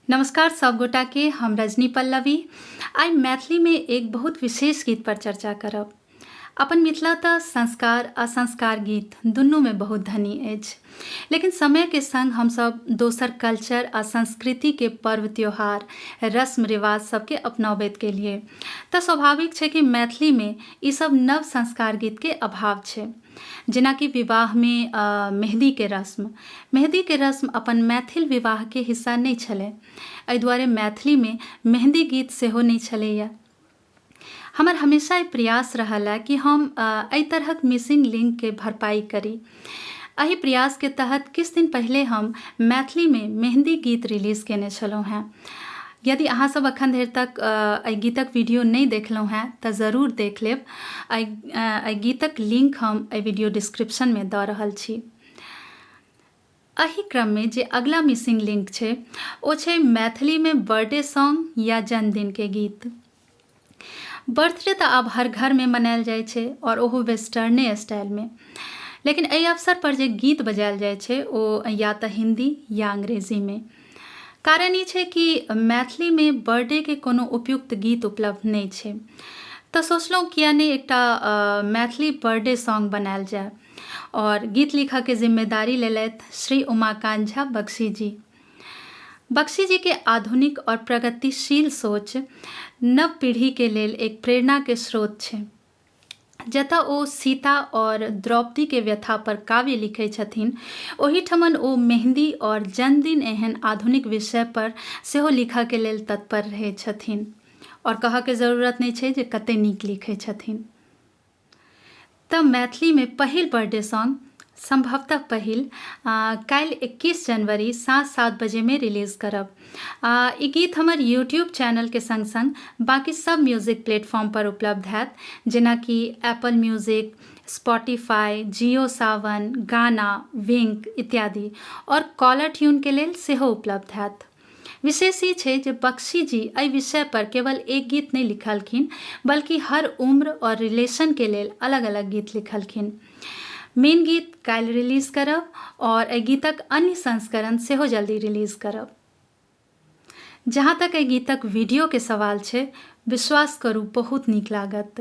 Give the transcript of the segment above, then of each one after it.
नमस्कार सब गोटा के, हम रजनी पल्लवी। आइ मैथिली में एक बहुत विशेष गीत पर चर्चा करब। अपन मिथिला तऽ संस्कार आ संस्कार गीत दुनू में बहुत धनी अछि, लेकिन समय के संग हमसब दोसर कल्चर आ संस्कृति के पर्व त्योहार रस्म रिवाज सबके अपनाबैत गेलियै, तऽ स्वाभाविक छै कि मैथिली में ई सब नव संस्कार गीत के अभाव छै। जेनाकि विवाहमे मेहदीके रस्म, मेहदीके रस्म अपन मैथिल विवाहके हिस्सा नहि छलै, एहि दुआरे मैथिलीमे मेहदी गीत सेहो नहि छलैए। हमर हमेशा ई प्रयास रहल हँ कि हम एहि तरहक मिसिंग लिंकके भरपाइ करी। एहि प्रयासके तहत किछु दिन पहिले हम मैथिलीमे मेहदी गीत रिलीज कयने छलहुँ हेँ। यदि अहाँ सब अखन धरि तक एहि गीतक वीडियो नहि देखलहुँ हेँ तऽ जरूर देख लेब। एहि गीतक लिंक हम एहि वीडियो डिस्क्रिप्शनमे दऽ रहल छी। एहि क्रममे जे अगला मिसिंग लिंक छै ओ छै मैथिलीमे बर्थडे सॉन्ग या जन्मदिनके गीत। बर्थडे तऽ आब हर घरमे मनायल जाइ छै आओर ओहो वेस्टर्ने स्टाइलमे, लेकिन एहि अवसर पर जे गीत बजायल जाइ छै ओ या तऽ हिन्दी या अंग्रेजीमे। कारण ई छै कि मैथिलीमे बर्थडेके कोनो उपयुक्त गीत उपलब्ध नहि छै, तऽ सोचलहुँ किया नहि एकटा मैथिली बर्थडे सॉन्ग बनायल जाय। आओर गीत लिखऽके जिम्मेदारी लेलथि श्री उमाकान्त झा बख्शी जी। बख्शी जी के आधुनिक और प्रगतिशील सोच नव पीढ़ी के लेल एक प्रेरणा के स्रोत छै। जतऽ ओ सीता और द्रौपदी के व्यथा पर काव्य लिखै छथिन, ओहिठमन ओ मेहंदी और जन्मदिन एहन आधुनिक विषय पर सेहो लिखऽ के लेल तत्पर रहै छथिन। और कहऽ के जरूरत नहि छै जे कते नीक लिखै छथिन। तऽ मैथिलीमे पहिल बर्थडे सॉन्ग, सम्भवतः पहिल, काल्हि 21 जनवरी साँझ 7 बजेमे रिलीज करब। ई गीत हमर यूट्यूब चैनलके सङ्ग सङ्ग बाँकी सब म्यूजिक प्लेटफॉर्म पर उपलब्ध हैत, जेनाकि Apple music, Spotify, Jio Saavn, Gaana, Wynk इत्यादि, आओर कॉलर ट्यूनके लेल सेहो उपलब्ध हैत। विशेष ई छै जे बख्शी जी एहि विषय पर केवल एक गीत नहि लिखलखिन, बल्कि हर उम्र और रिलेशन के लेल अलग-अलग गीत लिखलखिन। मेन गीत काल्हि रिलीज करब और एहि गीतक अन्य संस्करण सेहो जल्दी रिलीज करब। जहाँ तक एहि गीतक वीडियो के सवाल छै, विश्वास करू बहुत नीक लागत।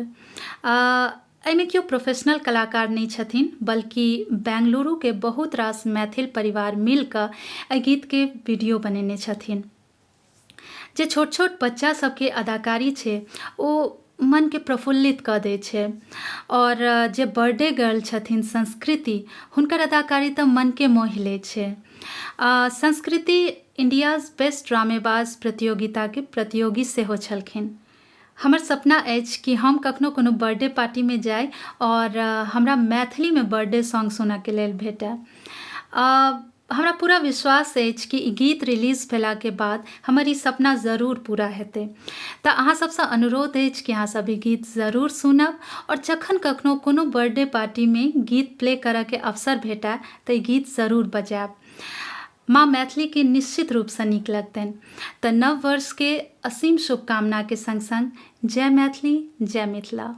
एहिमे केओ प्रोफेशनल कलाकार नहि छथिन, बल्कि बेंगलुरुके बहुत रास मैथिल परिवार मिल कऽ एहि गीतके वीडियो बनेने छथिन। जे छोट छोट बच्चा सबके अदाकारी छै ओ मनके प्रफुल्लित कऽ दै छै, आओर जे बर्थडे गर्ल छथिन संस्कृति, हुनकर अदाकारी तऽ मनके मोहि लै छै। संस्कृति इंडियाज बेस्ट ड्रामेबाज प्रतियोगिताके प्रतियोगी सेहो छलखिन। हमर सपना अछि कि हम कखनो कोनो बर्थडे पार्टीमे जाइ आओर हमरा मैथिलीमे बर्थडे सॉन्ग सुनऽके लेल भेटय। हमरा पूरा विश्वास अछि कि ई गीत रिलीज भेलाके बाद हमर ई सपना जरूर पूरा हेतै। तऽ अहाँ सबसँ अनुरोध अछि कि अहाँ सब ई गीत जरूर सुनब आओर जखन कखनो कोनो बर्थडे पार्टीमे गीत प्ले करऽके अवसर भेटय तऽ ई गीत जरूर बजायब। माँ मैथिलीके निश्चित रूपसँ नीक लगतनि। तऽ नव वर्षके असीम शुभकामनाके सङ्ग सङ्ग जय मैथिली, जय मिथिला।